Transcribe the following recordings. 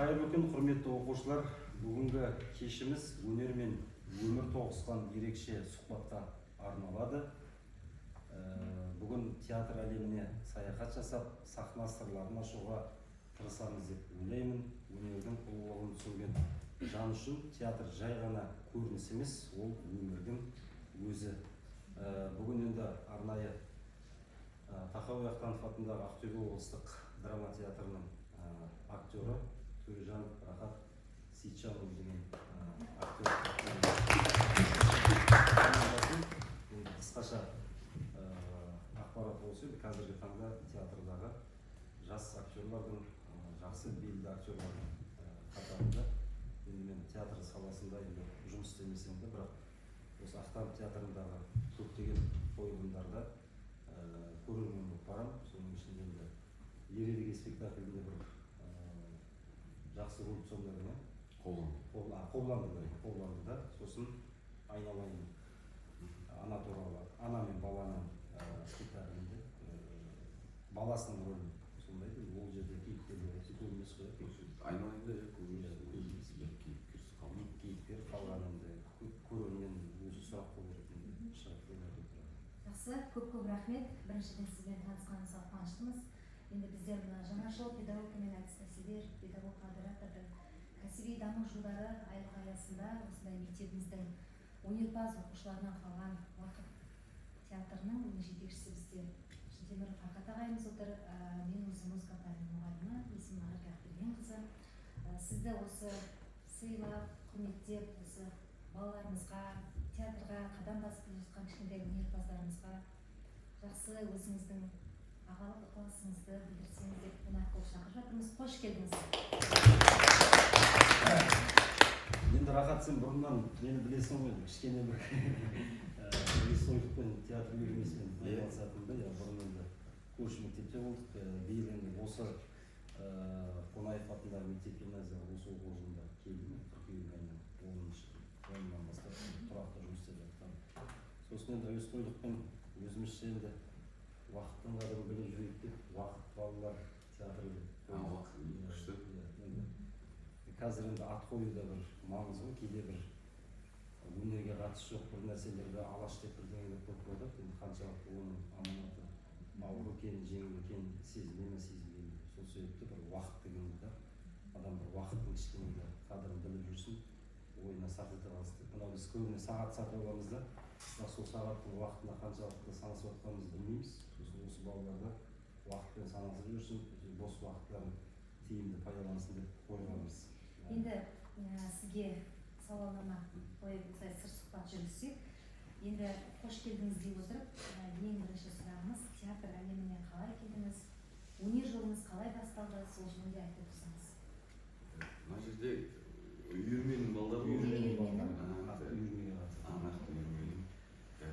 Қайырлы күн, құрметті оқушылар! Бүгінгі кешіміз өнер мен өмір тоғысқан ерекше сұхбатқа арналады. Бүгін театр әлеміне саяхат жасап, сахна сырларын ашуға тырысамыз деп ойлаймын. Өнердің ұлылығын түсінген жан үшін театр жай ғана көрініс емес, ол өмірдің өзі. Бүгін енді арнайы Тахауи Ахтанов атындағы Ақтөбе облыстық драма театрының актері Төрежанов Рахат Сейітжанұлы деген актер. Енді қысқаша ақпарат болса, енді қазіргі таңда театрдағы жас актерлардың, жақсы белді актерлардың қатарында. Енді мен театр саласында енді жұмыс істемесем де, бірақ осы Ақтанов театрындағы көптеген қойылымдарда көрермен болып барамын. Соның ішінде енді «Ер Едіге» спектаклінде бір жақсы рөл сомдадың, иә? Қобыланды. Қобыландыда, Қобыландыда. Сосын «Айналайын ана» туралы, ана мен баланың спектаклінде баласының рөлін сомдайды. Ол жерде кейіпкерлер өте көп емес қой, иә? Айналайында, иә, көп Иә, емес. Көп емес. Бір кейіпкерсіз қалмайды. Кейіпкер қалған енді көрермен өзі сұрақ қою ретінде шығып ойлап отырады. Жақсы, көп көп рахмет. Біріншіден, сізбен танысқанымызға қуаныштымыз. Енді біздер мына жаңашыл педагогика мен әдіс тәсілдер, педагог модератордың кәсіби даму жылдары айлығы аясында осындай мектебіміздің өнерпаз оқушыларынан құралған «Уақыт» театрының, оның жетекшісі бізде Шынтеміров Рахат ағайымыз отыр. Мен өзім музыка пәнінің мұғалімі, есімім Ақерке Ақбергенқызы. Сізді осы сыйлап, құрметтеп, осы балаларымызға, театрға қадам басып келе жатқан кішкентай өнерпаздарымызға жақсы өзіңіздің ағалық ықыласыңызды білдірсеңіз деп қонақ қылып шақырып жатырмыз. Қош келдіңіз! Енді, Рахат, сен бұрыннан мені білесің ғой, кішкене бір әуесқойлықпен, театр үйірмесімен айналысатынымды, иә. Бұрын енді көрші мектепте болдық. Биыл енді осы Қонаев атындағы мектеп гимназияға осы оқу жылында келдім, қыркүйек айының 10-ынан бастап тұрақты жұмыс істеп жатқан. Сосын енді әуесқойлықпен өзімізше енді уақыттың қадірін біліп жүрейік деп, «Уақыт» балалар театры деп А, қойдық. «Уақыт», Иә, күшті. Иә, енді қазір енді ат қою да бір маңыз ғой. Кейде бір өнерге қатысы жоқ бір нәрселерді «Алаш» деп, бірдеңе деп қойып қоятады. Енді қаншалықты оның аманаты ауыр екенін, жеңіл екенін сезіле ме, сезілмей ме? Сол себепті бір уақыт дегенде да адам бір уақыттың кішкене де қадірін біліп жүрсін, ойына сақылта қалсын деп. Мынау біз көбіне сағат сатып аламыз да, бірақ сол сағаттың уақытына қаншалықты санасып жатқанымызды білмейміз. Сосын осы балалар да уақытпен санасып жүрсін, бос уақыттарын тиімді пайдалансын деп қойғанбыз. Енді сізге сауалнама қойып, осылай сыр сұхбат жүргізсек. Енді қош келдіңіз дей отырып, ең бірінші сұрағымыз: театр әлеміне қалай келдіңіз, өнер жолыңыз қалай басталды, сол жөнінде айтып отырсаңыз. Мына жерде үйірменің балдары ғой. Үйірменің Үйірменің. балалары. А, Нақты үйірмеге қатысады. А, нақты үйірменің.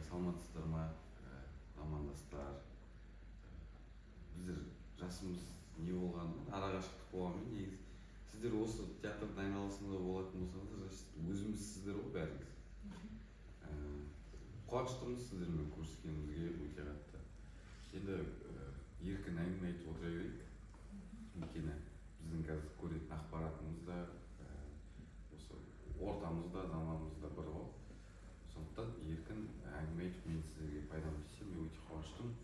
Саламатсыздар ма, замандастар? Біздер жасымыз не болғанымен, арақашықтық болғанымен, негізі сіздер осы театрдың айналасында болатын болсаңыздар, значит, өзімізсіздер ғой бәріңіз. Қуаныштымыз сіздермен көріскенімізге өте қатты. Енді еркін әңгіме айтып отыра берейік, өйткені біздің қазір көретін ақпаратымыз да, осы ортамыз да, заманымыз да бір ғой. Сондықтан еркін әңгіме айтып, мен сіздерге пайдам тисе, мен өте қуаныштымын.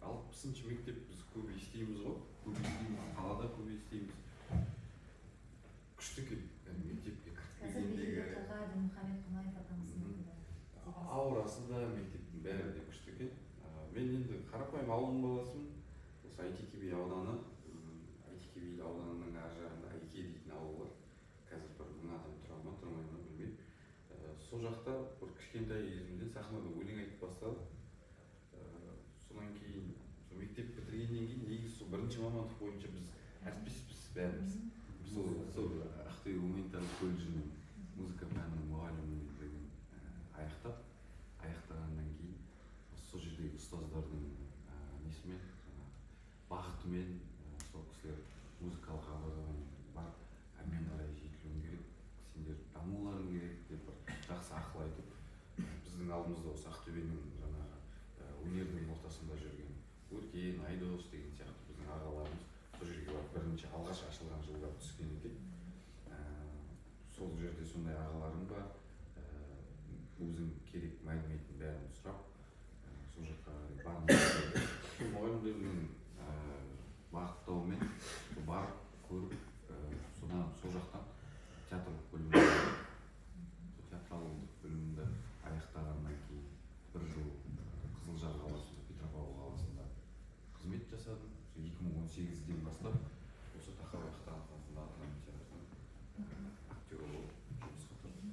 60-мектеп біз көп естиміз ғой, көп естиміз, қалада көп естиміз. Күшті екен кәдімгі мектепке кіріп Қазір келгендегі. Белгілі тұлға Дінмұхамед Қонаев атамыздың атында. Аурасы да мектептің бәрі де күшті екен. Мен енді қарапайым ауылдың баласымын. Осы Әйтеке би ауданы, Әйтеке би ауданының ар жағында Айке дейтін ауыл бар. Қазір бір 1000 адам тұра ма, тұрмай ма, білмеймін. Сол жақта бір кішкентай кезімден сахнада өлең айтып бастадым. Содан кейін сол мектеп бітіргеннен кейін, негізі сол бірінші мамандық бойынша біз әріптеспіз бәріміз. Сол Ақтөбе гуманитарлық колледжінің музыка пәнінің мұғалімдігін аяқтап, аяқтағаннан кейін сол жердегі ұстаздардың несімен, жаңағы бағытымен, сол кісілер музыкалық образование бар, әрмен қарай жетілуің керек, сендер дамуларың керек деп бір жақсы ақыл айтып, біздің алдымызда осы Ақтөбенің жаңағы өнердің ортасында жүрген Өркен, Айдос деген сияқты біздің ағаларымыз сол жерге барып бірінші сондай ағаларың бар, өзің керек мәліметтің бәрін сұрап, сол жаққа қарай барғым. Сол мұғалімдердің бағыттауымен сол барып көріп, содан сол жақтан театрлық бөлімге, сол театралдық бөлімді аяқтағаннан кейін бір жыл Қызылжар қаласында, Петропавл қаласында қызмет жасадым. Сол 2018-ден бастап осы Тақау Ақтанов атындағы драма театрының актері болып жұмысқа тұрдым.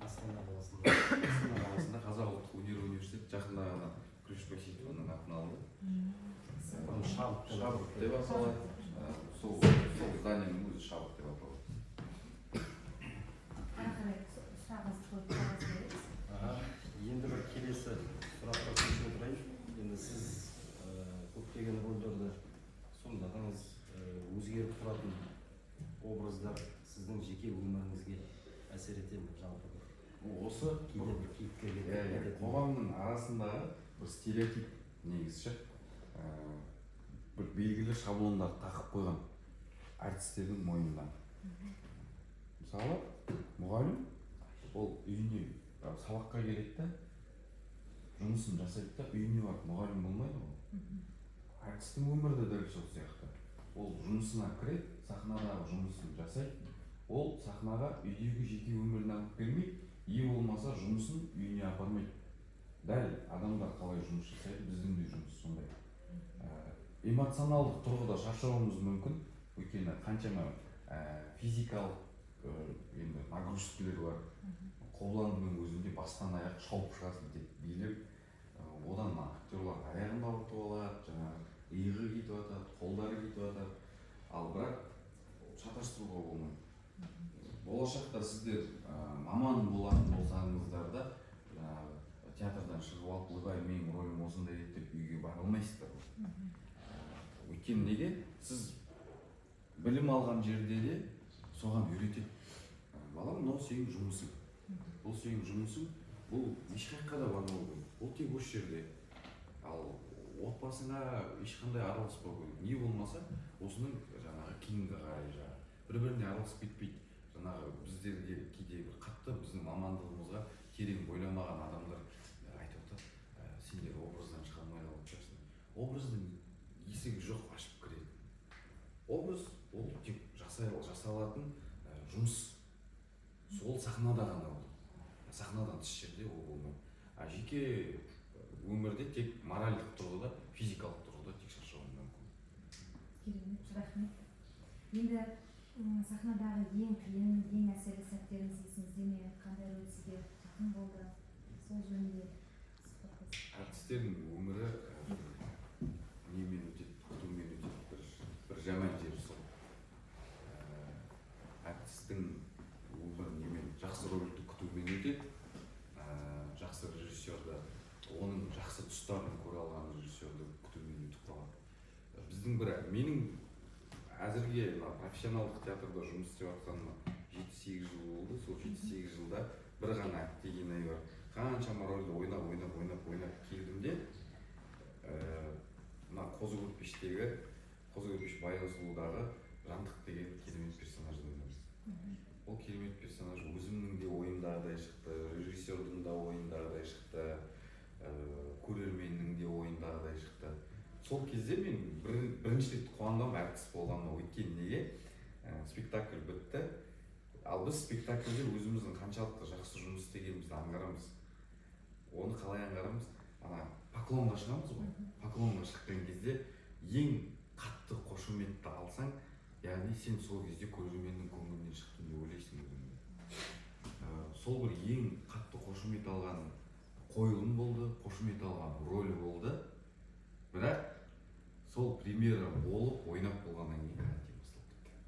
Астана қаласында. Астана қаласында, Қазақ ұлттық өнер университеті, жақында ғана Күләш Байсейітованың атын алды. Бұрын Шабыт деп Шабыт деп аталады. Сол зданияның өзі Шабыт деп аталады. Ары қарай сұрағыңызды қойып жалғас береміз. Аха. Енді бір келесі сұраққа көшіп отырайын. Енді сіз көптеген рөлдерді сомдадыңыз, өзгеріп тұратын образдар сіздің жеке өміріңізге әсер ете ме, жалпы бір Осы кейде бір кейіпкерге иә, кететін? Қоғамның арасындағы бір стереотип негізі ше. Бір белгілі шаблондар тағып қойған әртістердің мойнына. Мысалы, мұғалім ол үйіне сабаққа келеді да, жұмысын жасайды да, үйіне барып мұғалім болмайды ғой. Әртістің өмірі де дәл сол сияқты. Ол жұмысына кіреді, сахнадағы жұмысын жасайды. Ол сахнаға үйдегі жеке өмірін алып келмейді, не болмаса жұмысын үйіне апармайды. Дәл адамдар қалай жұмыс жасайды, біздің де жұмыс сондай. Эмоционалдық тұрғыда шаршауымыз мүмкін, өйткені қаншама физикалық енді нагрузкалер бар. Қобыландының өзінде бастан аяқ шауып шығасың тек билеп. Одан актерлар аяғын да ауыртып алады, жаңағы иығы кетіп жатады, қолдары кетіп жатады. Ал бірақ шатастыруға болмайды. Болашақта сіздер маман болатын болсаңыздар да, жаңағы театрдан шығып алып, «Ойбай, менің рөлім осындай еді» деп үйге бара алмайсыздар ғой. Өйткені неге? Сіз білім алған жерде де соған үйретеді: «Балам, мынау сенің жұмысың, бұл сенің жұмысың, бұл ешқаяққа да бармау керек, ол тек осы жерде, ал отбасыңа ешқандай араласпау керек, не болмаса осының жаңағы кейінгі қарай жағы бір біріне араласып кетпейді». Жаңағы біздерге кейде бір қатты біздің мамандығымызға терең бойламаған адамдар айтып жатады: «Сендер образдан шыға алмай қалып жатырсың». Образдың есігі жоқ ашып кіретін. Образ ол тек жасалатын жұмыс, сол сахнада ғана болады, сахнадан тыс жерде ол болмайды. А жеке өмірде тек моральдық тұрғыда, физикалық тұрғыда тек шаршауың мүмкін. Керемет, рахмет. Енді сахнадағы ең қиын, ең әсерлі сәттеріңіз есіңізде ме? Қандай рөл сізге жақын болды, сол жөнінде сұхбаттасақ. Әртістердің өмірі немен өтеді? Күтумен өтеді. Бір жаман жері сол. Әртістің өмірі немен? Жақсы рөлді күтумен өтеді. Жақсы режиссерді, оның жақсы тұстарын көре алған режиссерді күтумен өтіп қалады. Біздің бір, менің әзірге мына профессионалдық театрда жұмыс істеп жатқаныма 7-8 жыл болды. Сол 7-8 жылда бір ғана әттеген ай бар. Қаншама рөлді ойнап, ойнап, ойнап, ойнап келдім де, мына Қозы Көрпештегі, Қозы Көрпеш Баян сұлудағы Жантық деген керемет персонажды ойнадым. Ол керемет персонаж өзімнің де ойымдағыдай шықты, режиссердің да ойындағыдай шықты, көрерменнің де ойындағыдай шықты. Сол кезде мен бірінші рет қуанғанмын әртіс болғаныма. Өйткені неге? Спектакль бітті. Ал біз спектакльде өзіміздің қаншалықты жақсы жұмыс істегенімізді аңғарамыз. Оны қалай аңғарамыз? Ана поклонға шығамыз ғой. Поклонға шыққан кезде ең қатты қошеметті алсаң, яғни сен сол кезде көрерменнің көңілінен шықтым деп ойлайсың өзіңді. Сол бір ең қатты қошемет алған қойылым болды, қошемет алған роль болды. Бірақ сол премьера болып, ойнап болғаннан кейін карантин басталып кетті.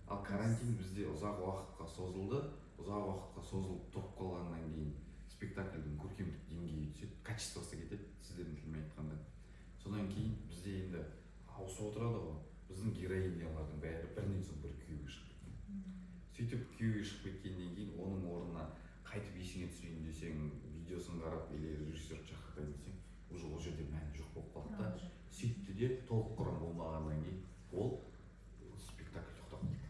Ал карантин бізде ұзақ уақытқа созылды. Ұзақ уақытқа созылып тұрып қалғаннан кейін спектакльдің көркемдік деңгейі түседі, качествосы кетеді, сіздердің тілмен айтқанда. Содан кейін бізде енді ауысып отырады ғой. Біздің героинялардың бәрі бірінен соң бірі күйеуге шығып кетті. Сөйтіп күйеуге шығып кеткеннен кейін оның орнына қайтып есіңе түсірейін десең, видеосын қарап или режиссерді шақыртайын десең, уже ол жерде мәні жоқ болып қалды да. Сөйтті де, толық құрам болмағаннан кейін ол спектакль тоқтап қалды.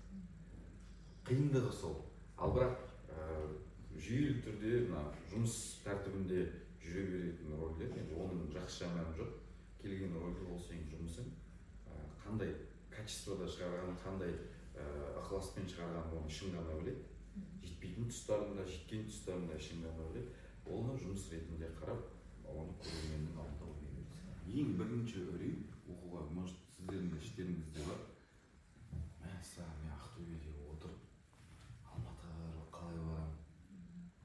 Қиындығы сол. Ал бірақ жүйелі түрде мына жұмыс тәртібінде жүре беретін рольдер, енді оның жақсы жаманы жоқ. Келген рольде ол сенің жұмысың. Қандай качествода шығарған, қандай ықыласпен шығарған, оны ішің ғана біледі. Жетпейтін тұстарын да, жеткен тұстарын да ішің ғана біледі. Оны жұмыс ретінде қарап, оны көрерменнің алдында ойнай бересің. Ең бірінші үрей оқуға, может, сіздердің де іштеріңізде бар: мәссаған, мен Ақтөбеде отырып Алматыға қалай барамын,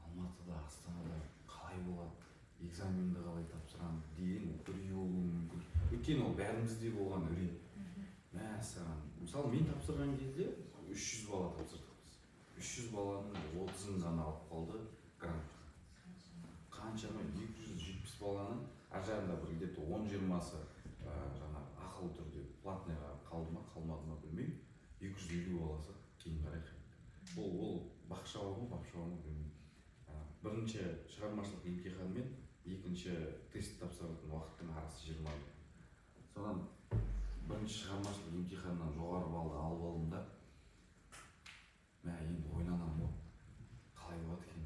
Алматыда, Астанада қалай болады, экзаменді қалай тапсырамын деген үрей болуы мүмкін. Өйткені ол бәрімізде болған үрей. Мәссаған, мысалы, мен тапсырған кезде 300 бала тапсырдық біз. 300 баланың 30-ын ғана алып қалды грантқа. Қаншама 270 баланың ар жағында бір где-то 10-20-сы жаңағы ақылы түрде платныйға қалды ма, қалмады ма, білмеймін. 250 баласы кейін қарай қайтты. Ол бақшаба ма, бапшаба ма, білмеймін. Бірінші шығармашылық емтихан мен екінші тест тапсыратын уақыттың арасы 20 күн. Содан бірінші шығармашылық емтиханнан жоғары баллды алып алдым да, мә, енді ойланамын ғой, қалай болады екен,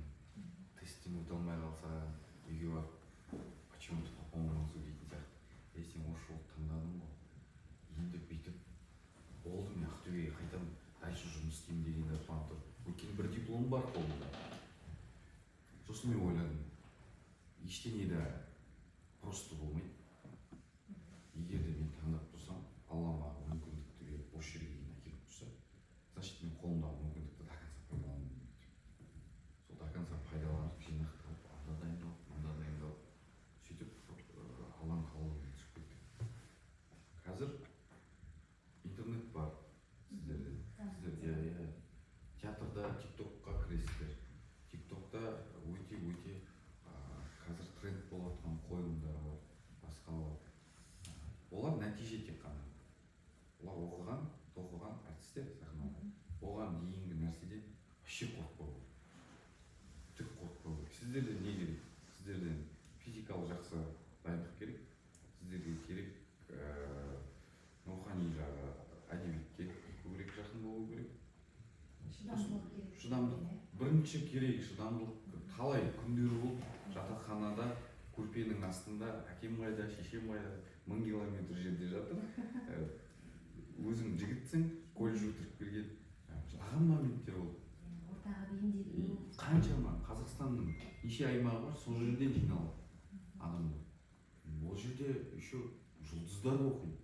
тесттен өте алмай қалса, үйге барып «Почему ты по мазу» дейтін сияқты. Ей, сен осы жолды таңдадың ғой, енді бүйтіп болды, мен Ақтөбеге қайтамын, дальше жұмыс істеймін деген де план тұр, өйткені бір диплом бар қолымда. Сосын мен ойладым: ештеңе де просто болмайды. Егер де мен таңдап тұрсам, Алла маған мүмкіндікті беріп, осы жерге дейін әкеліп тұрса, значит, мен қолымдағы мүмкіндікті до конца пайдалануым керек деп. Сол до конца пайдаланып, жинақталып, анда дайындалып, мында дайындалып, сөйтіп Алланың қалауымен түсіп кеттік. Қазір интернет бар сіздерде. Сіздер, иә, театрда Тик Токқа кіресіздер. Тик Токта өте өте қазір тренд болып жатқан қойылымдар бар, басқа бар. Олар нәтиже тек қана, олар оқыған тоқыған әртістер сахнада. Оған дейінгі нәрседен вообще қорықпау керек, түк қорықпау керек. Сіздерден не керек? Сіздерден физикалық жақсы дайындық керек. Сіздерге керек рухани жағы, әдебиетке көбірек жақын болу керек. Шыдамдылық керек. Шыдамдылық бірінші керек, шыдамдылық. Талай күндер болды, жатақханада көрпенің астында әкем қайда, шешем қайда, 1000 километр жерде жатыр. Өзің жігітсің, колледж бітіріп келген. Жылаған моменттер болды. Ортаға бейімделу. Қаншама Қазақстанның неше аймағы бар, сол жерден жиналады адамдар. Ол жерде еще жұлдыздар оқиды,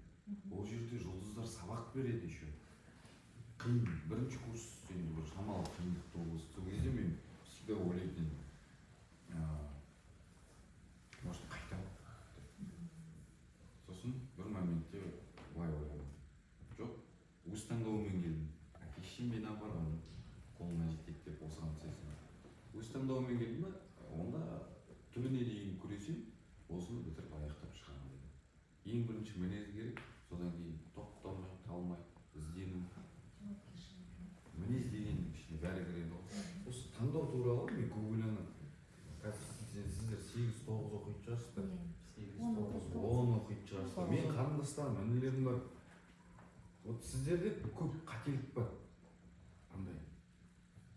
ол жерде жұлдыздар сабақ береді. Еще қиын, бірінші курс енді бір шамалы қиындық туғызды. Сол кезде мен всегда ойлайтын едім, может, қайтамын деп. Сосын бір моментте былай ойладым: жоқ, өз таңдауыммен келдім, әке шешем мені апарған жоқ қолына жетектеп, осыған түсесің. Өз таңдауыммен келдім ба, онда түбіне дейін күресемін, осыны бітіріп, аяқтап шығамын дедім. Ең бірінші мінез керек, содан кейін тоқтамай, талмай іздену. Жауапкершілік. Мінез дегеннің ішіне бәрі кіреді ғой. Осы таңдау туралы мен көп ойланамын. Қазір сіздер сегіз, тоғыз оқитын шығарсыздар. Иә. 8, 10 9. оқиды. 10 оқитын шығарсыздар. Менің қарындастарым, інілерім бар. Вот сіздерде көп қателік бар андай: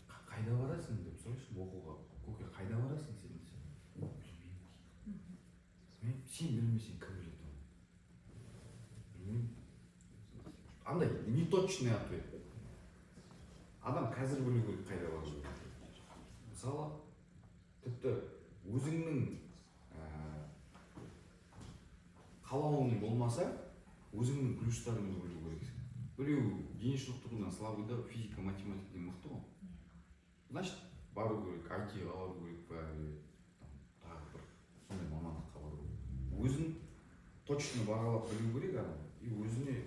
«Қайда барасың?» деп сұрайсың оқуға. «Көке, қайда барасың сен?» десе, «Білмеймін» дейді. Мен: «Сен білмесең, кім біледі оны?» «Білмеймін». Андай неточный ответ. Адам қазір білу керек қайда бару керек. Мысалы, тіпті өзіңнің қалауың болмаса, өзіңнің плюстарыңды білу керексің. Біреу дене шынықтырудан слабый да, физика, математикадан мықты ғой, значит, бару керек IT-ға, бару керек па или там тағы бір сондай мамандыққа бару керек. Өзін точно бағалап білу керек адам и өзіне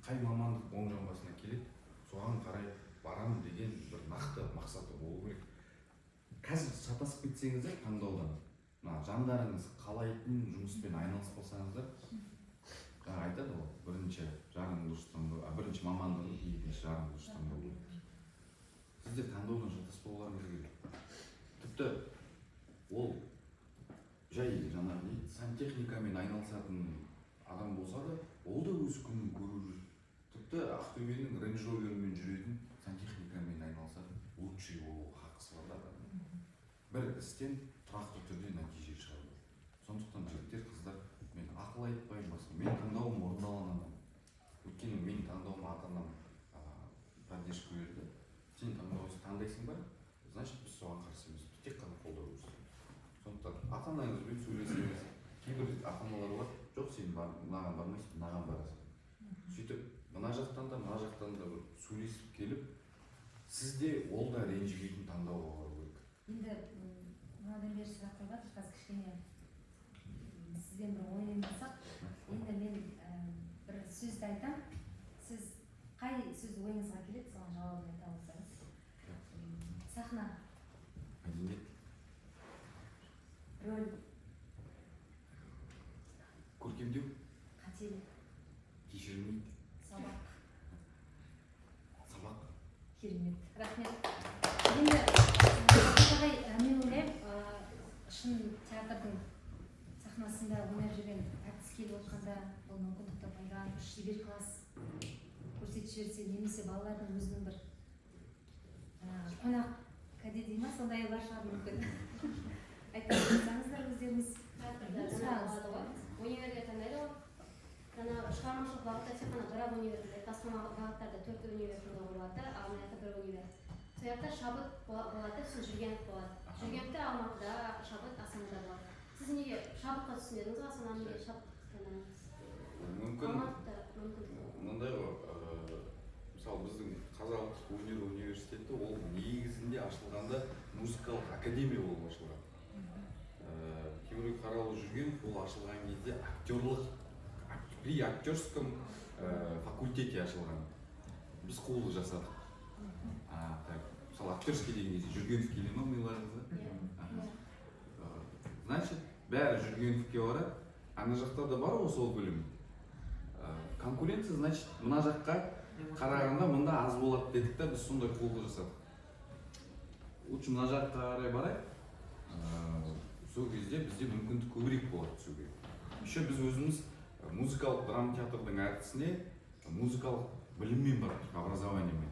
қай мамандық оң жамбасына келеді, соған қарай барамын деген бір нақты мақсаты болу керек. Қазір шатасып кетсеңіздер таңдаудан, мына жандарыңыз қалайтын жұмыспен айналыспасаңыздар, жаңа айтады ғой, бірінші жарың дұрыс таңдау, а бірінші мамандығың, екінші жарың дұрыс таңдау керек. Сіздер таңдаудан шатаспауларыңыз керек. Тіпті ол жай жаңағы не сантехникамен айналысатын адам болса да, ол да өз күнін көріп жүр. Тіпті Ақтөбенің Рейндж Роверімен жүретін, сантехникамен айналысатын лучший болуға хақысы бар да адамның. Бір істен тұрақты түрде нәтиже шығару. Сондықтан, жігіттер, қыздар, мен ақыл айтпаймын, басқа мен таңдауым орындалған адам. Өйткені менің таңдауыма ата анам поддержка берді. Сен таңдау таңдайсың ба, значит, біз соған қарсы емеспіз, тек қана қолдау көрсетеміз. Сондықтан ата анаңызбен сөйлесіңіз. Кейбір ата аналар бар: «Жоқ, сен мынаған бармайсың, мынаған барасың». Сөйтіп мына жақтан да, мына жақтан да бір сөйлесіп келіп, сіз де, ол да ренжімейтін таңдауға бару керек. Енді манадан бері сұрақ қойып жатыр, қазір кішкене сізбен бір ойнасақ. Енді мен бір сөзді айтамын, сіз қай сөз ойыңызға келеді, соған жауабын айта алсаңыз. Сахна. Мәдениет. Рөл. Көркемдеу. Қателік. Кешірілмейді. Сабақ. Сабақ. Керемет, рахмет. Енді Бақыт ағай, мен ойлаймын, шын театрдың сахнасында ойнап жүрген әртіс келіп отқанда, бұл мүмкіндікті пайдаланып, бір шебер класс көрсетіп жіберсе немесе балалардың өзінің бір жаңағы қонақ кәде дей ма, сондай бар шығар мүмкін, айта алсаңыздар өздеріңіз. Театрда жаңағы болады ғой, универге таңдайды ғой. Жаңағы шығармашылық бағытта тек қана бір ақ универ таңдайды, басқа бағыттарда төрт универ таңдауға болады да, ал мына жақта бір универ. Сол жақта Шабыт болады, сосын Жүргенов болады. Жүргеновте Алматыда, Шабыт Астанада болады. Сіз неге Шабытқа түспедіңіз, Астананы неге Шабыт таңдадыңыз? Мүмкін Алматыда мүмкіндік болады. Мынандай ғой, мысалы, біздің Қазақ ұлттық өнер университеті ол негізінде ашылғанда музыкалық академия болып ашылған. Темірбек Қараұлы Жүргенов ол ашылған кезде актерлық при актерском факультете ашылған. Біз қулық жасадық. А, так, мысалы, актерский деген кезде Жүргенов келе ма миларыңызға? Иә. Аха. Значит, бәрі Жүргеновке барады. Ана жақта да бар ғой сол білім. Конкуренция, значит, мына жаққа қарағанда мында аз болады дедік та, біз сондай қулық жасадық. Лучше мына жаққа қарай барайық. Сол кезде бізде мүмкіндік көбірек болады түсуге. Еще біз өзіміз музыкалық драма театрдың әртісіне музыкалық біліммен бардық, образованиемен.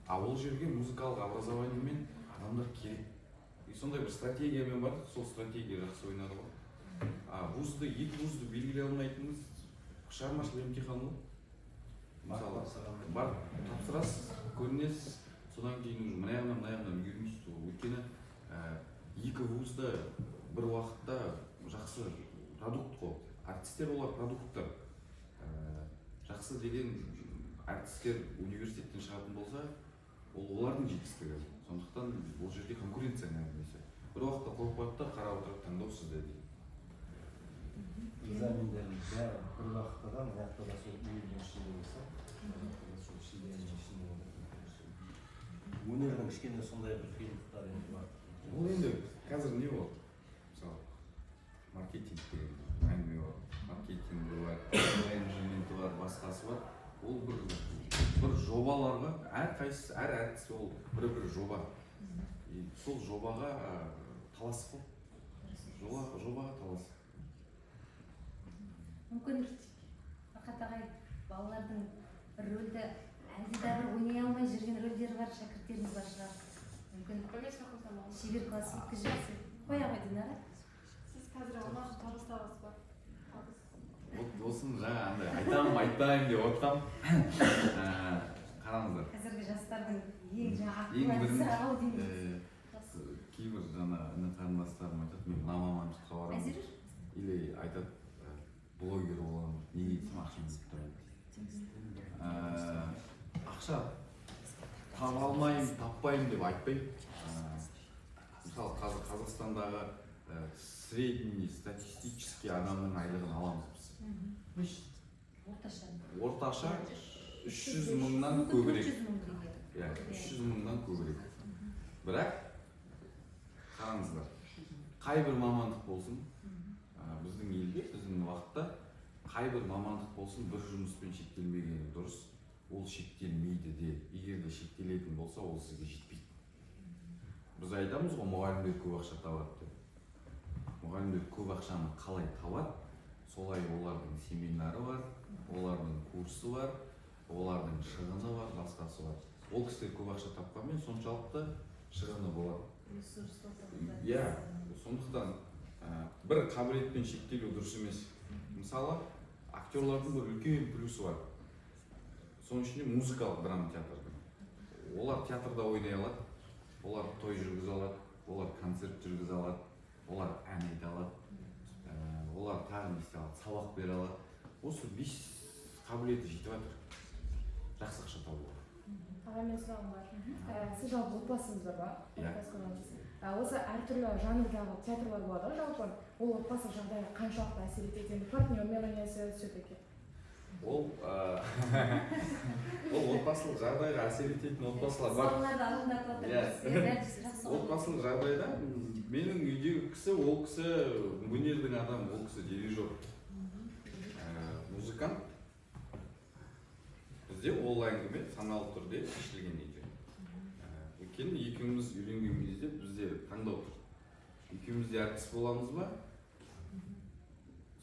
А ол жерге музыкалық образованиемен адамдар керек. И сондай бір стратегиямен бардық, сол стратегия жақсы ойнады ғой. А вузды, екі вузды белгілей алмайтынымыз шығармашылық емтихан ғой. Мысалы, барып тапсырасыз, көрінесіз, содан кейін уже мына жағынан, мына жағынан үлгермейсіз ол. Өйткені екі вузда бір уақытта жақсы продукт қой. Әртістер олар продукттар. Жақсы деген әртістер университеттен шығатын болса, ол олардың жетістігі. Сондықтан бұл жерде конкуренция әңгімесі. Бір уақытта қойып қояды да, қарап отырып, таңдау сізде дейді. Экзамендердің бәрі бір уақытта да, мына жақта да сол июльдің ішінде болса, мына жақта да сол шілде айының ішінде болады. Өнердің кішкене сондай бір қиындықтары енді бар. Ол енді қазір не болды? Мысалы, маркетинг деген әңгіме бар. Маркетингі бар, менеджменті бар, басқасы бар. Ол бір жобаларға әрқайсысы, әр әртіс ол бір жоба. И сол жобаға талас қой. Жобаға талас. Мүмкін, Бақат ағай, балалардың бір рөлді әлде де бір ойнай алмай жүрген рөлдері бар, шәкірттеріңіз бар шығар, мүмкін, шебер класс өткізіп жіберсе. Қоя ғой, Динара. Сіз қазір алматы табыс табасыз ба? Табыс. Вот осыны жаңа андай айтамын, айтпаймын деп отырғанмын. Қараңыздар. Қазіргі жастардың ең жаңа Ең актуальды бірінші сұрағы ау деймін. Кейбір жаңа іні қарындастарым айтады: «Мен мына мамандыққа барамын». Әзір. Или айтады: «Блогер боламын». Неге десем, ақшам көп тұрады дейді. Ақша таба алмаймын, таппаймын деп айтпаймын. Мысалы, қазір Қазақстандағы средний статистический адамның айлығын аламыз біз. Орташа. Орташа 300 мыңнан көбірек. 400 000 теңге. Иә, 300 мыңнан көбірек. Бірақ қараңыздар, қай бір мамандық болсын, біздің елде, біздің уақытта қай бір мамандық болсын, бір жұмыспен шектелмегені дұрыс. Ол шектелмейді де. Егер де шектелетін болса, ол сізге жетпейді. Біз айтамыз ғой, мұғалімдер көп ақша табады деп. Мұғалімдер көп ақшаны қалай табады? Солай олардың семинары бар, олардың курсы бар. Олардың шығыны бар, басқасы бар. Ол кісілер көп ақша тапқанмен, соншалықты шығыны болады. Ресурс. Иә, сондықтан бір қабілетпен шектелу дұрыс емес. Мысалы, актерлардың бір үлкен плюсы бар, соның ішінде музыкалық драма театрдың. Олар театрда ойнай алады, олар той жүргізе алады, олар концерт жүргізе алады, олар ән айта алады, олар тағы не істей алады, сабақ бере алады. Осы бес қабілеті жетіп жатыр жақсы ақша табуға. Аға, менің сұрағым бар. Сіз жалпы отбасыңыз бар ма? Иә. Отбасы құрғансыз. Осы әртүрлі жанрдағы театрлар болады ғой, жалпы ол отбасы жағдайға қаншалықты әсер етеді? Енді партнермен ойнайсыз все таки. Ол отбасылық жағдайға әсер ететін отбасылар бар. Балаларды алаңдатып жатыр. Иә. Бәрі жақсы ғой. Отбасылық жағдайда менің үйдегі кісі, ол кісі өнердің адамы, ол кісі дирижер, музыкант. Бізде ол әңгіме саналы түрде шешілген үйде. Өйткені екеуміз үйленген кезде бізде таңдау тұр: екеуміз де әртіс боламыз ба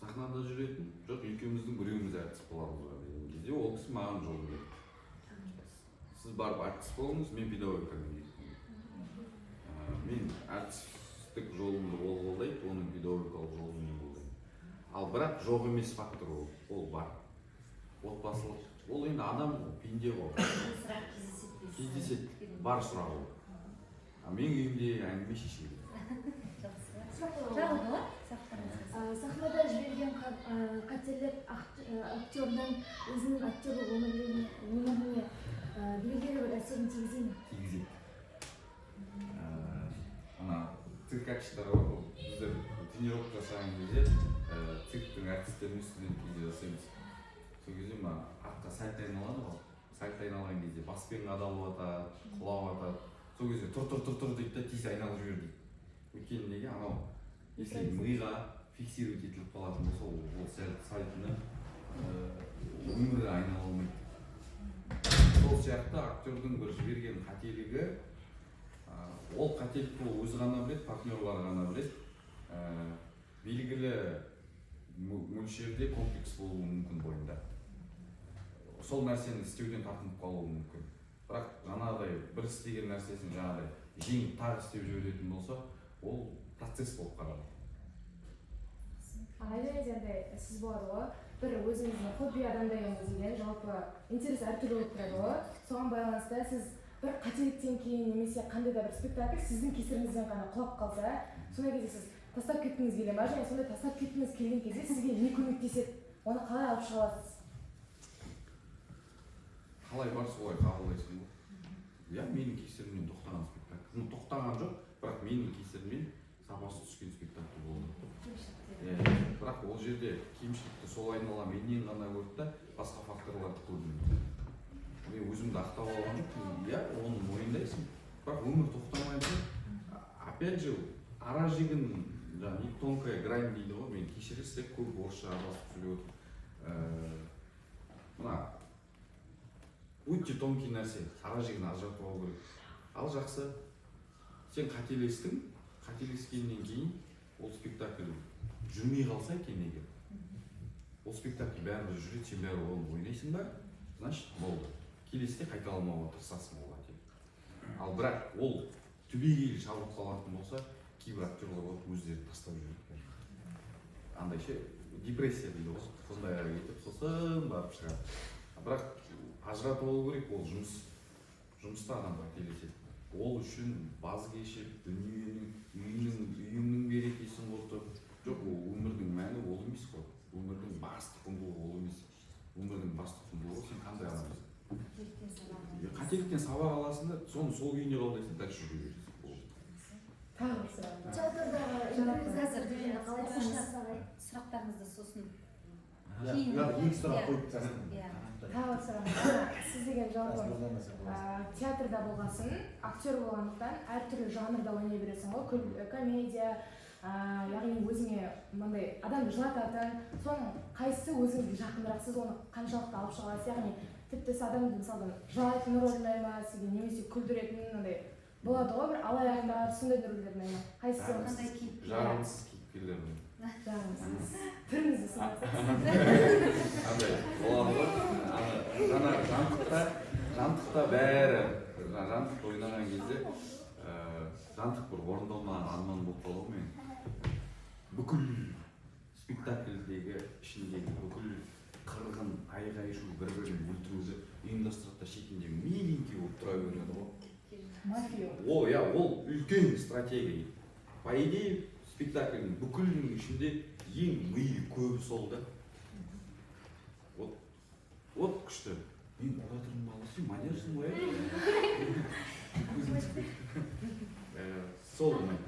сахнада жүретін, жоқ, екеуміздің біреуіміз әртіс боламыз ба деген кезде, ол кісі маған жол берді: сіз барып әртіс болыңыз, мен педагогикамен кеттім. Мен әртістік жолымды ол қолдайды, оның педагогикалық жолын мен қолдаймын. Ал бірақ жоқ емес фактор ол бар. Отбасылық ол енді адам ғой, пенде ғой. Бұл сұрақ кездеседі дейсіз. Кездеседі, бар сұрақ ол. А менің үйімде әңгіме шешілген. Жақсы. Сұрақ қоюға Жағы болады ма? болады сұрақтарыңыз. Сахнада жіберген қателер актердің өзінің актерлік өміріне белгілі бір әсерін тигізе ме? Тигізеді. Ана циркачтар бар ғой, біздер тренировка жасаған кезде цирктің әртістерімен студент кезде жасаймыз. Сол кезде мына артқа сальто айналады ғой, сальто айналған кезде баспен қадалып жатады, құлап жатады. Сол кезде «Тұр, тұр, тұр, тұр», – дейді да, «Тез айналып жібер», – дейді. Өйткені неге? Анау если миға фиксировать етіліп қалатын болса, ол сальтоны өмірі айнала алмайды. Сол сияқты актердің бір жіберген қателігі, ол қателікті ол өзі ғана біледі, партнерлары ғана біледі. Белгілі мөлшерде комплекс болуы мүмкін бойында, сол нәрсені істеуден тартынып қалуы мүмкін. Бірақ жаңағыдай бір істеген нәрсесін жаңағыдай жеңіп, тағы істеп жіберетін болса, ол процесс болып қаралады. А және де андай сіз болады ғой, бір өзіңіздің хобби адамдаймын деген, жалпы интерес әртүрлі болып тұрады ғой. Соған байланысты сіз бір қателіктен кейін немесе қандай да бір спектакль сіздің кесіріңізден ғана құлап қалса, сондай кезде сіз тастап кеткіңіз келе ма? Және сондай тастап кеткіңіз келген кезде сізге не көмектеседі, оны қалай алып шыға аласыз? Қалай бар, солай қабылдайсың ғой. Иә, менің кесірімнен тоқтаған спектакль, ну, тоқтаған жоқ, бірақ менің кесірімнен сапасы түскен спектакль болды. Иә, бірақ ол жерде кемшілікті сол айнала менен ғана көрді да, басқа факторларды көрмеді. Мен өзімді ақтап алған жоқпын. Иә, оны мойындайсың, бірақ өмір тоқтамайды ғой. Опять же, ара жігін жаңағы не тонкая грань дейді ғой. Мен, кешіресіздер, көп орысша араласып сөйлеп отырмын. Мына өте тонкий нәрсе, ара жігін ажыратып алу керек. Ал жақсы, сен қателестің, қателескеннен кейін ол спектакль жүрмей қалса екен, егер ол спектакль бәрібір жүреді, сен бәрібір оны ойнайсың ба, значит, болды, келесіде қайталамауға тырысасың ол қателікті. Ал бірақ ол түбегейлі жабылып қалатын болса, кейбір актерлар болады, өздері тастап жібереді, андай ше, депрессия дейді ғой, сондайға кетіп, сосын барып шығады. Бірақ ажыратып алу керек, ол жұмыс, жұмыста адам қателеседі. Ол үшін баз кешіп, дүниенің, үйінің, үйіңнің берекесін құртып, жоқ, ол өмірдің мәні ол емес қой. Өмірдің басты құндылығы ол емес. Өмірдің басты құндылығы – сен қандай адамсың. Қателіктен сабақ Иә, қателіктен сабақ аласың да, соны сол күйінде қабылдайсың, дальше жүре бересің. Болды. Тағы бір сұрағым бар. Театрдағы Қазір импровизация дегенді қалай оқушылар түсінесіз? сұрақтарыңызды сосын Иә, кейін. екі сұрақ Иә. қойып тастасын. Иә. Тағы бір сұрағым бар. Сіз деген жалпы Нұрлан десе театрда болғасын, актер болғандықтан әртүрлі жанрда ойнай бересің ғой, комедия, яғни өзіңе мындай адамды жылататын, соның қайсысы өзіңізге жақынырақ, сіз оны қаншалықты алып шыға аласыз? Яғни тіпті сіз адамды мысалға жылайтын роль ұнай ма сізге немесе күлдіретін, мынандай болады ғой бір алаяқтар, сондай рольдер ұнай ма, қайсысы? Қандай кейіпкер? Жағымсыз кейіпкерлер ұнайды. Жаңағы сіз түріңізді солай. Андай болады ғой, ана жаңағы жантықта бәрі жаңа жантықты ойнаған кезде, жантық бір орындалмаған арман болып қалды ғой менің. Бүкіл спектакльдегі ішіндегі бүкіл қырғын, айғай шу, бір бірін өлтіруді ұйымдастырады да, шетінде миленький болып тұра береді ғой. Мафия. Ол, иә, ол үлкен стратегия. По идее, спектакльдің бүкілінің ішінде ең миы көбі сол да. Вот, вот күшті. Мен куратордың баласы, мадиярсың ғой, иә. Сол ұнайды,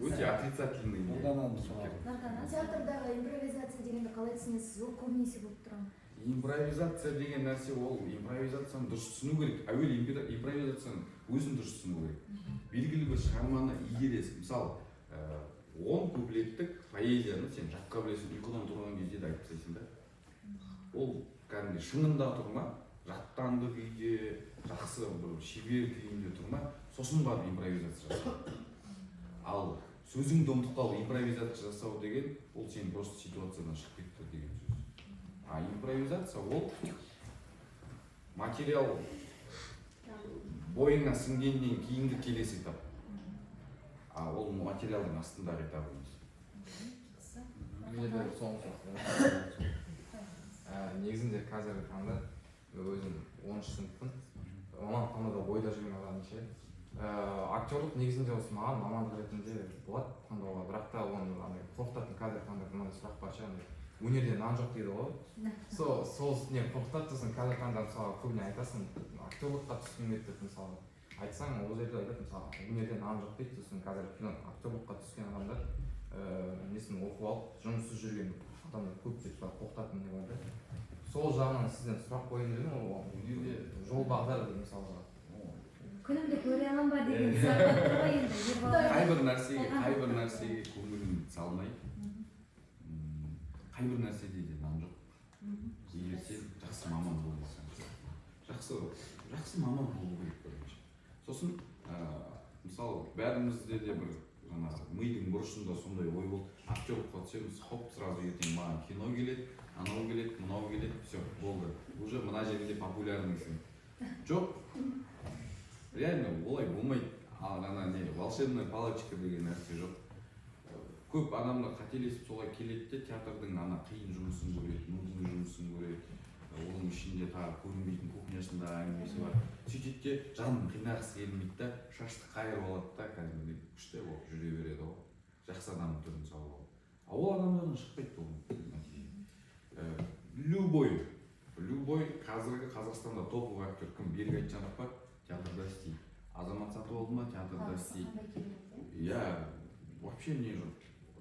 өте отрицательный не. Нұрдананы сұрағы. Нұрдана. Театрдағы импровизация дегенді қалай түсінесіз? Ол көбінесе болып тұра ма? Импровизация деген нәрсе, ол импровизацияны дұрыс түсіну керек. Әуелі импровизацияны өзін дұрыс түсіну керек. Белгілі бір шығарманы игересің. Мысалы, 10 куплеттік поэзияны сен жатқа білесің, ұйқыдан тұрған кезде де айтып тастайсың да. Ол кәдімгідей шыңында тұрма, жаттанды күйде, жақсы бір шебер күйінде тұрма, сосын барып импровизация жасау. Ал сөзіңді ұмытып қалып импровизация жасау деген, ол сен просто ситуациядан шығып кетті деген сөз. А импровизация ол материал бойыңа сіңгеннен кейінгі келесі этап, а ол материалдың астындағы этап емес. Жақсы. Менде де соңғы сұрақ. Негізінде қазіргі таңда мен өзім 10-сыныппын, мамандық таңдауда ойда жүрген адаммын ше. Актерлық негізінде осы маған мамандық ретінде болады таңдауға, бірақ та оны андай қорқытатын, қазіргі таңда мынандай сұрақ бар ше, андай өнерде нан жоқ дейді ғой, сол не қорқытады. Сосын қазіргі таңда, мысалы, көбіне айтасың, актерлыққа түскім келеді деп, мысалы, айтсаң, ол жерде айтады, мысалы, өнерде нан жоқ дейді. Сосын қазір кино актерлыққа түскен адамдар несін оқып алып жұмыссыз жүрген адамдар көп деп солай қорқытатын не бар да. Сол жағынан сізден сұрақ қояйын дедім. Ол Өнерде жол бағдар мысалға. Күнімді көре аламын ба деген сұрақ болып тұр ғой енді ер балалар. Қайбір нәрсеге көңілін салмай, қайбір нәрседе де нан жоқ, егер сен жақсы маман болмасаң. Жақсы маман болу керек бірінші. Сосын мысалы, бәрімізде де бір жаңағы мидың бұрышында сондай ой болды: актерлыққа түсеміз, хоп, сразу ертең маған кино келеді, анау келеді, мынау келеді, все, болды, уже мына жерде популярныйсың. Жоқ, реально олай болмайды. Ал ана не, волшебная палочка деген нәрсе жоқ. Көп адамдар қателесіп солай келеді де, театрдың ана қиын жұмысын көреді, нудный жұмысын көреді, оның ішінде тағы көрінбейтін кухнясында әңгімесі бар. Сөйтеді де, жанын қинағысы келмейді да, шашты қайырып алады да, кәдімгідей күшті болып жүре береді ғой, жақсы адамның түрін салып алып. А ол адамдардан шықпайды ол нәтиже. Любой қазіргі Қазақстанда топовый актер кім? Берік Айтжанов па? Театрда істейді. Азамат Сатыбалды ма? Театрда істейді. Қандай керемет, иә. Иә, вообще не жоқ.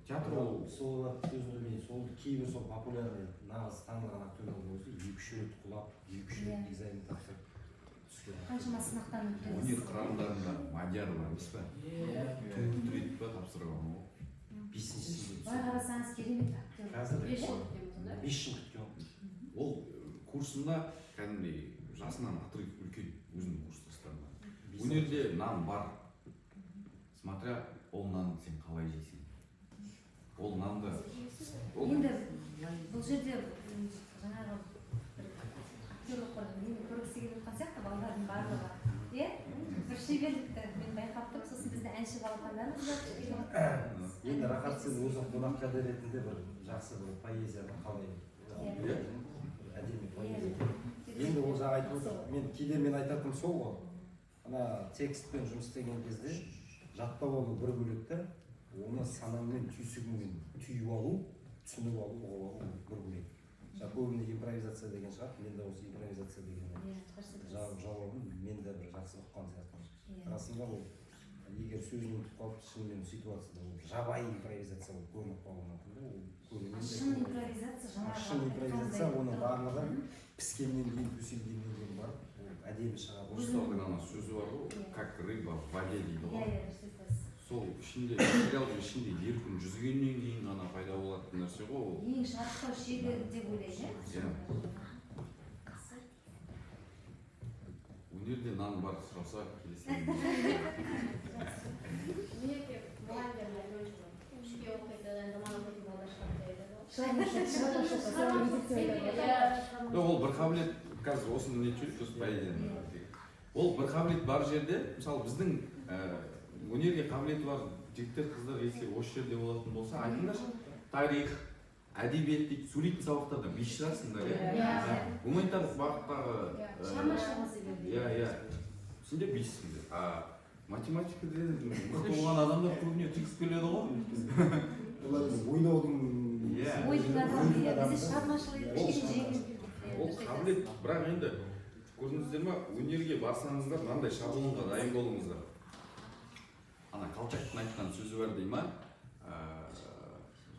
Театр ол Сол сөзін бөлмей, сол кейбір сол популярный, нағыз танылған актерлердің өзі екі үш рет құлап, екі үш рет Иә. экзамен тапсырып түскен. Қаншама сынақтан өттіңіз. Өнер қырандарында Мадияр бар емес па? Төрт рет па тапсырған ғой. Бесінші сезон. Былай қарасаңыз, керемет актер. Қазір 5 жыл күтеміз онда. 5 жыл күткен ғой. Ол курсында кәдімгідей жасынан отрыв үлкен өзінің курстастарынан. Өнерде нан бар, смотря ол нанды сен қалай жейсің. Ол нанды ол Енді бұл жерде жаңағы бір актерлық бір нені көргісі келіп жатқан сияқты балалардың барлығы, иә, бір шеберлікті мен байқап тұрмын. Сосын бізде әнші балапандарымыз бар кішкене. Енді, Рахат, сен өзің қонақкәде ретінде бір жақсы бір поэзияны қалай Иә. бір әдемі поэзия. Енді ол жаңа айтып отыр, мен кейде мен айтатыным сол ғой: ана текстпен жұмыс істеген кезде жаттап алу бір бөлек та, оны санаңмен, түйсігіңмен түйіп алу, түсініп алу, ұғып алу ол бір бөлек. Жаңа көбіне импровизация деген шығады. Мен де осы импровизация деген Иә, дұрыс айтасыз. жауабын мен де бір жақсы ұққан сияқтымын. Иә. Расында ол егер сөзін ұмытып қалып, шынымен ситуацияда ол жабайы импровизация болып көрініп қалуы мүмкін да. Ол көрермен де Шын импровизация жаңағы шын импровизация айтқандай. Оның барлығы піскеннен кейін, төселгеннен кейін барып ол әдемі шығады. Орыстардың ана сөзі бар ғой, Иә. «как рыба в воде» дейді Иә. ғой. Иә, дұрыс айтасыз. Сол ішінде, материалдың ішінде еркін жүзгеннен кейін ғана пайда болатын нәрсе ғой ол. Ең шарықтау шегі деп ойлаймын, иә. Иә. Өнерде нан бар, сұраса, келесі. Менікі мұғалімдердің айтуынша. Үшке оқиды, жаман оқитын балалар шығады деп айтады ғой. Шығармашылық, шығармашылық, соған мектепте айтады ғой. Иә. Жоқ, ол бір қабілет, қазір осыны не етіп жіберейік, сосын поэзияны. Ол бір қабілет бар жерде, мысалы, біздің өнерге қабілеті бар жігіттер, қыздар, если осы жерде болатын болса, айтыңдаршы: тарих, әдебиет дейді, сөйлейтін сабақтарда бес шығарсыңдар, иә? Иә. Гуманитарлық бағыттағы Шығармашылық болса керек. Иә, сендер бессіңдер, а математикада мықты болған адамдар көбіне түгіп келеді ғой. Олардың ойнаудың Ойдың адамы, иә, адамы бізде да. шығармашылық Ол кішкене жеңіл. Ол қабілет, бірақ енді көрдіңіздер ма, өнерге барсаңыздар, мынандай шаблонға дайын болыңыздар. Ана Колчактың айтқан сөзі бар дей ма,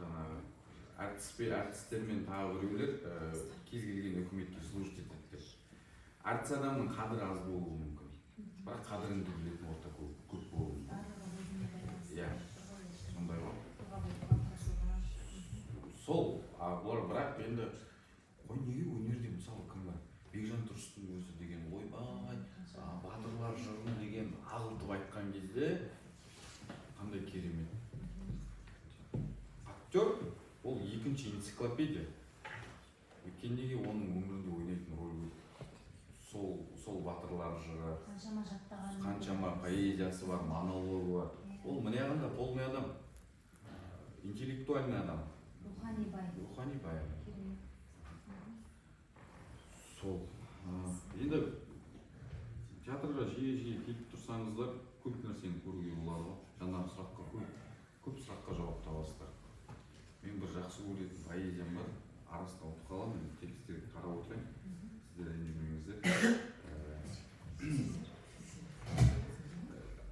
жаңағы әртіс пе, әртістер мен тағы біреулер кез келген үкіметке служить етеді деп. Әртіс адамның қадірі аз болуы мүмкін, бірақ қадіріңді білетін орта көп, көп болуы мүмкін. Иә, сондай ғой сол. А бұлар, бірақ енді қой, неге өнерде, мысалы, кім бар, Бекжан Тұрыстың өзі деген, ойбай, батырлар жырын деген ағылтып айтқан кезде қандай керемет актер. Ол екінші энциклопедия, өйткені неге, оның өмірінде ойнайтын роль көп. Сол батырлар жыры, Қаншама жаттаған. қаншама поэзиясы бар, монологы бар. Ол мына полный адам, интеллектуальный адам. Рухани бай. Рухани бай адам. Керемет. Сол, енді театрға жиі жиі келіп тұрсаңыздар, көп нәрсені көруге болады ғой. Жаңағы сұраққа, көп көп сұраққа жауап табасыздар. Мен бір жақсы көретін поэзиям бар, арасында ұмытып қаламын, енді текстерге қарап отырайын, сіздер ренжімеңіздер.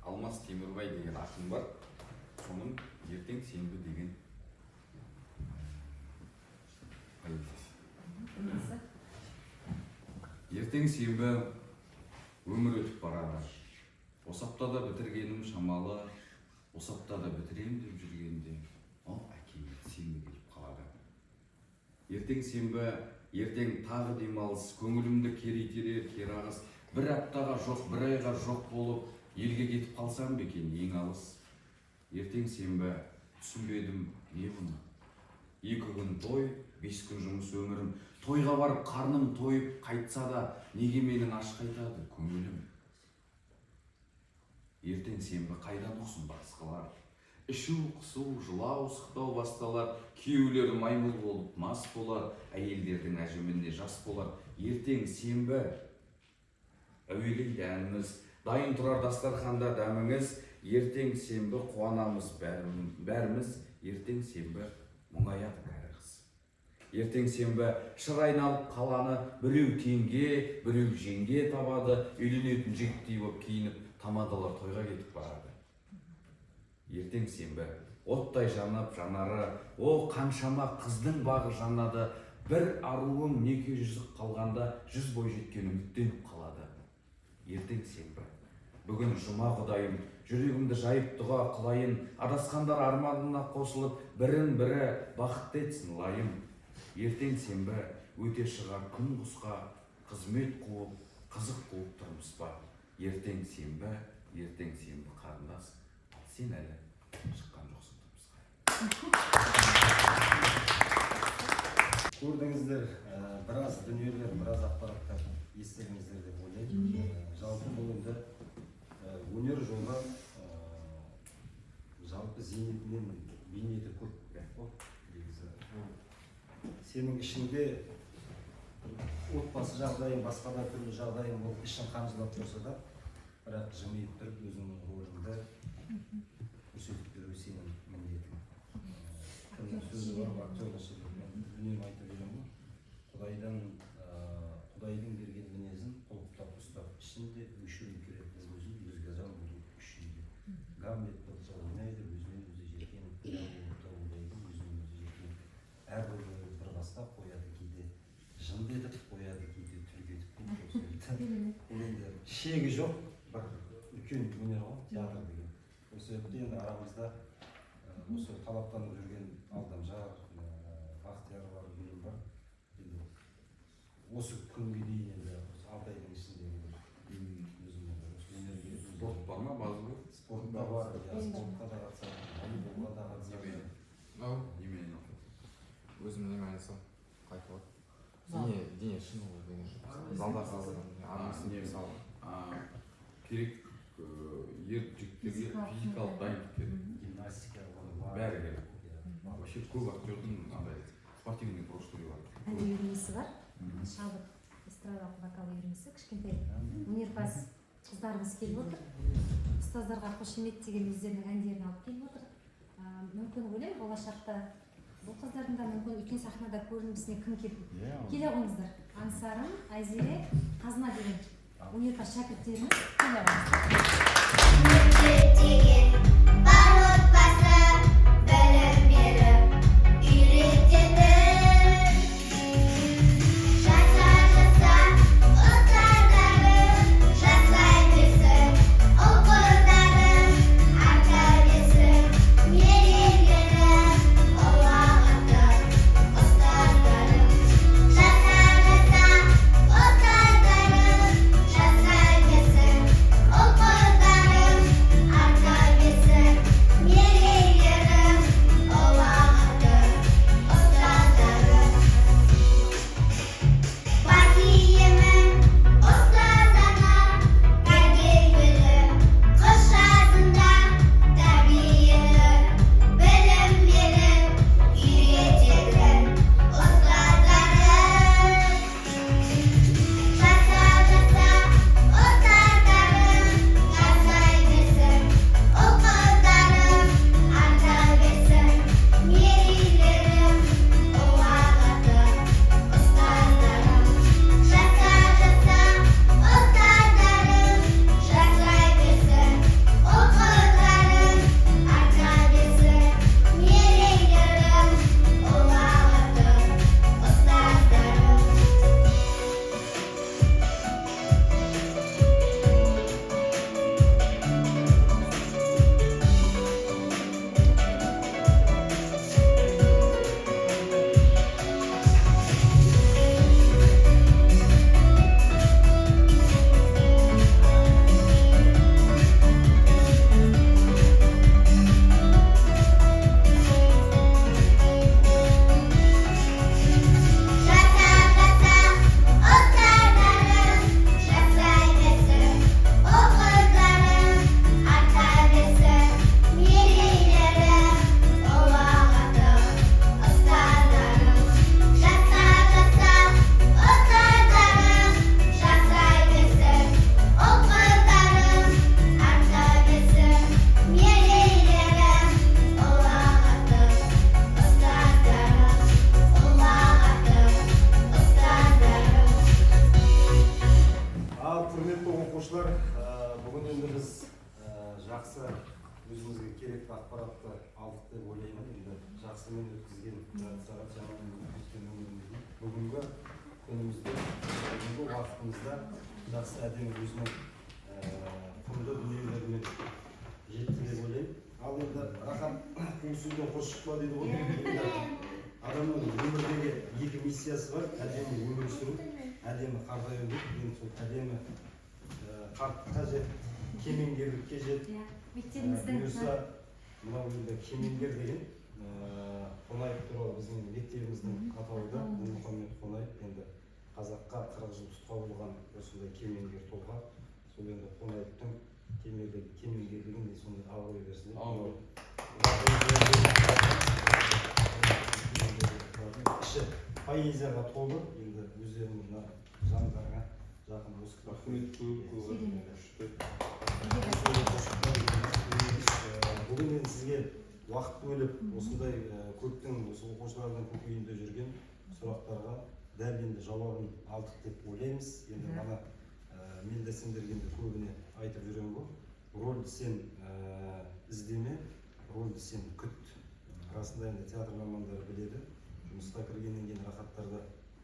Алмас Темірбай деген ақын бар, соның «Ертең сенбі» деген поэзиясы. Ертең сенбі, өмір өтіп барады. Осы аптада бітіргенім шамалы, осы аптада бітірем деп жүргенде, о, әкеме сенбі келіп қалады. Ертең сенбі, ертең тағы демалыс, көңілімді кері итерер керағыз. Бір аптаға жоқ, бір айға жоқ болып, елге кетіп қалсам ба екен ең алыс. Ертең сенбі, түсінбедім не бұны? 2 күн той, 5 күн жұмыс өмірім. Тойға барып қарным тойып қайтса да, неге менің аш қайтады көңілім? Ертең сенбі, қайдан ұқсын басқалар? Ішу, қысу, жылау, сықтау басталар, күйеулері маймыл болып мас болар, әйелдердің әжіміне жас болар. Ертең сенбі, әуелейді әніміз, дайын тұрар дастарханда дәміңіз. Ертең сенбі, қуанамыз бәріміз, ертең сенбі, мұңаяды кәрі қыз. Ертең сенбі, шыр айналып қаланы біреу теңге, біреу жеңге табады, үйленетін жігіттей болып киініп, тамадалар тойға кетіп барады. Ертең сенбі, оттай жанып жанары, о, қаншама қыздың бағы жанады, бір аруың неке жүзік қалғанда, 100 бойжеткен үміттеніп қалады. Ертең сенбі, бүгін жұма, құдайым, жүрегімді жайып дұға қылайын, адасқандар арманына қосылып, бірін бірі бақытты етсін лайым. Ертең сенбі, өте шығар күн құсқа, қызмет қуып, қызық қуып тұрмыз ба? Ертең сенбі, ертең сенбі, қарындас, ал сен әлі шыққан жоқсың тұрмысқа. Көрдіңіздер, біраз дүниелер, біраз ақпараттар естідіңіздер деп ойлаймын. Жалпы бұл енді өнер жолы, жалпы зейнетінен бейнеті көп қой негізі. Ол сенің ішіңде бір отбасы жағдайың, басқа да түрлі жағдайың болып, ішің қанжылап тұрса да, бірақ жымиып тұрып өзіңнің рөліңді көрсетіп беру сенің міндетің. Кімнің сөзі бар, актерлік шеберлік. Мен үнемі айта беремін ғой, құдайдан, құдайдың берген мінезін құлыптап ұстап ішінде, өшіру керек із өзін өзге жан болу үшін де. Гамлет болса ойнайды өзінен өзі жеркеніп, болып та ойлайды өзінен өзі жеркеніп. Әрбір рөлді бір бастап қояды, кейде жынды етіп қояды, кейде түрге етіп дейді. Сол себепті бұл енді шегі жоқ бір үлкен өнер ғой театр деген. Сол себепті енді арамызда осы талаптанып жүрген Алдамжар, Бақтияр бар, Гүлім бар. Енді осы күнге дейін, енді осы 6 айдың ішіндегі бір өзім енді осы өнерге Спорт бар ма, базовый? Спортта бар, иә, спортқа да қатысады, волейболға да қатысады. Ау. Немен айналысасың? Өзім немен айналысамын, қалай айтуға болады, дене шынығу деген, залда қазір армысың Не? мысалы. Керек, ер жігіттерге физикалық дайындық керек. Гимнастика бар. Бәрі керек. Иә. Вообще көп актердің андай спортивный прошлый бар. Ән үйірмесі бар, «Шабыт» эстрадалық вокал үйірмесі. Кішкентай өнерпаз қыздарымыз келіп отыр, ұстаздарға қошемет деген өздерінің әндерін алып келіп отыр. Мүмкін, ойлаймын, болашақта бұл қыздардың да мүмкін үлкен сахнада көрінісіне кім кепіл? Келе қойыңыздар, Аңсарым, Айзере, Қазына деген өнерпаз шәкірттеріміз, келе қойыңыздар. Мектеп деген бар отбасы, білім беріп үйрететін. Жаса, жаса, ұстаздарым, жасай берсін, ұл қыздарым арта берсін мерейлерім, ұлағатты ұстаздарым. Жаса, жаса, ұстаздарым, жасай берсін, ұл қыздарым арта берсін мерейлерім, ұлағатты ұстаздарым. Бас иемін ұстаз ана, тәрбие білім, қыс жазында тәрбиелі, білім беріп үйрететін ұстаздарым. Жаса, жаса, ұстаздарым, жасай берсін, ұл қыздарым арта берсін мерейлерім, ұлағатты ұстаздарым. Жаса, жаса, ұстаздарым, жасай берсін, ұл қыздарым арта берсін мерейлерім, ұлағатты ұстаздарым. Жаса, жаса, ұстаздарым, жасай берсін, ұл қыздарым арта берсін мерейлерім, ұлағатты ұстаздарым. Жаса, жаса, ұстаздарым, жасай берсін, ұл қыздарым арта берсін мерейлерім, ұлағатты ұстаздарым, ұлағатты ұстаздарым. Ал, құрметті оқушылар, бүгін енді біз жақсы, өзімізге керекті ақпаратты алдық деп ойлаймын. Енді жақсымен өткізген жарты сағат, жаманмен өткізген өміріміздің бүгінгі күнімізде, бүгінгі уақытымызда жақсы, әдемі, өзінің құнды дүниелерімен жетті деп ойлаймын. Ал енді рахат қуыс үйден қос шықпа дейді ғой. Енді адамның өмірдегі екі миссиясы бар: әдемі өмір сүру, әдемі қартаю деп. Енді сол әдемі қарттыққа жет, кемеңгерлікке жет. Иә, мектебіміздің Бұйырса, мынау енді кемеңгер деген Қонаев туралы, біздің енді мектебіміздің атауы да Дінмұхаммед Қонаев. Енді қазаққа 40 жыл тұтқа болған осындай кемеңгер тұлға. Сол енді Қонаевтың кемеңгерлігін де сондай абырой берсін деп. Абырой. Іші поэзияға толы, енді өздерінің мына жандарыңа жақын осы кітап. Рахмет көп көп. Керемет. Күшті. Бүгін енді сізге уақыт бөліп, осындай көптің, осы оқушылардың көкейінде жүрген сұрақтарға дәл енді жауабын алдық деп ойлаймыз. Енді мана мен де сендерге енді көбіне айтып жүремін ғой: рольді сен іздеме, рольді сен күт. Расында енді театр мамандары біледі, жұмысқа кіргеннен кейін рахаттарда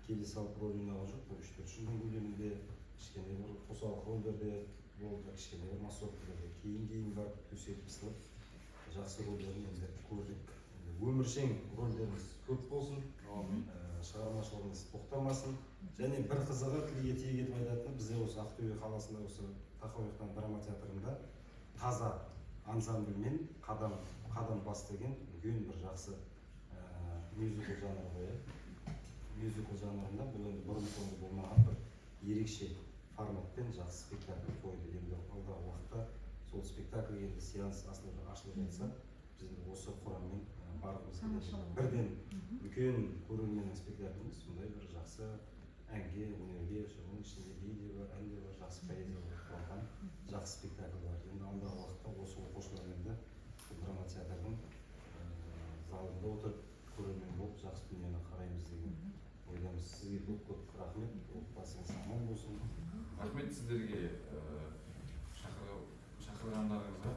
келе салып роль ойнаған жоқ. Бір 3-4 жылдың көлемінде кішкене бір қосалқы рольдерде болды, кішкене бір массовкаларда, кейін барып төселіп, пысылып, жақсы рольдерін енді көрдік. Енді өміршең рольдеріңіз көп болсын, шығармашылығыңыз тоқтамасын. Және бір қызығы, тілге тиек етіп айтатыны, бізде осы Ақтөбе қаласында, осы Тахауи драма театрында таза Ансамбльмен «Қадам қадам бас» деген үлкен бір жақсы мюзикл жанры ғой, иә. Мюзикл жанрында бұл енді бұрын соңды болмаған бір ерекше форматпен жақсы спектакль қойды. Енді алдағы уақытта сол спектакль енді сеанс ашылып жатса, біз енді осы құраммен барғымыз келеді. Тамашалауға. Бірден үлкен көрерменнің спектаклі емес, сондай бір жақсы әнге, өнерге, соның ішінде би де бар, ән де бар, жақсы поэзия құралған жақсы спектакль бар. Енді алдағы уақытта осы оқушылармен де сол драма театрдың залында отырып, көрермен болып, жақсы дүниені қараймыз деген ойдамыз. Сізге көп көп рахмет, отбасыңыз аман болсын. Рахмет сіздерге шақырғандарыңызға.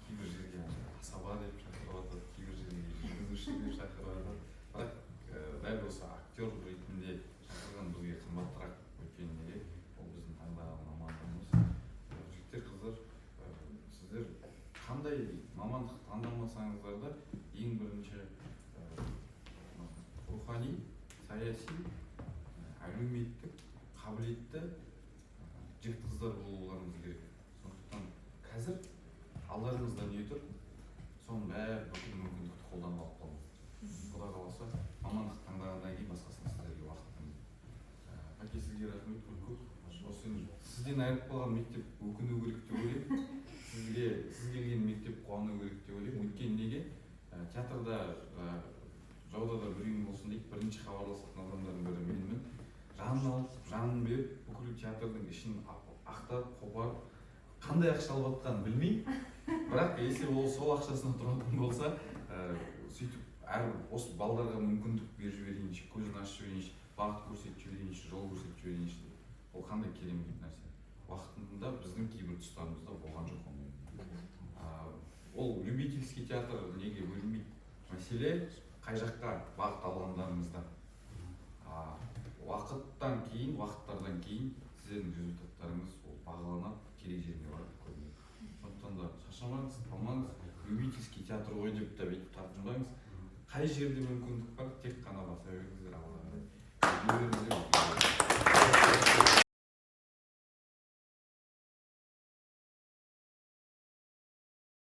Кейбір жерге асаба деп шақырып жатады, кейбір жерге жүргізуші деп шақырып жатады, бірақ дәл осы актер ретінде шақырған бізге қымбатырақ. Өйткені неге? Ол біздің таңдаған мамандығымыз. Жігіттер, қыздар, сіздер қандай мамандық таңдамасаңыздар да, ең бірінші рухани, саяси, әлеуметтік қабілетті жігіт қыздар болуларыңыз керек. Сондықтан қазір алдарыңызда не тұр, соның бәрі, бүкіл мүмкіндікті қолданып алып қалыңыз. Құдай қаласа, мамандық таңдағаннан кейін басқасына сіздерге уақыт. Әке, сізге рахмет көп көп. Осы енді сізден айырылып қалған мектеп өкіну керек деп ойлаймын, сізге, сіз келген мектеп қуану керек деп ойлаймын. Өйткені неге? Театрда «жауда да бір үйің болсын» дейді. Бірінші хабарласатын адамдардың бірі менмін. Жанын алып, жанын беріп, бүкіл театрдың ішін ақтарып, қопарып, қандай ақша алып жатқанын білмеймін, бірақ если ол сол ақшасына тұратын болса, сөйтіп әр осы балдарға мүмкіндік беріп жіберейінші, көзін ашып жіберейінші, бағыт көрсетіп жіберейінші, жол көрсетіп жіберейінші деп. Ол қандай керемет нәрсе! Уақытында біздің кейбір тұстарымызда болған жоқ ондай. Ол любительский театр неге бөлінбейді? Мәселе қай жаққа бағыт алғандарыңызда. Уақыттан кейін, уақыттардан кейін сіздердің результаттарыңыз ол бағаланады, керек жеріне барып көрінеді. Сондықтан да шаршамаңыз, талмаңыз, любительский театр ғой деп те бүйтіп тартынбаңыз. Қай жерде мүмкіндік бар, тек қана баса.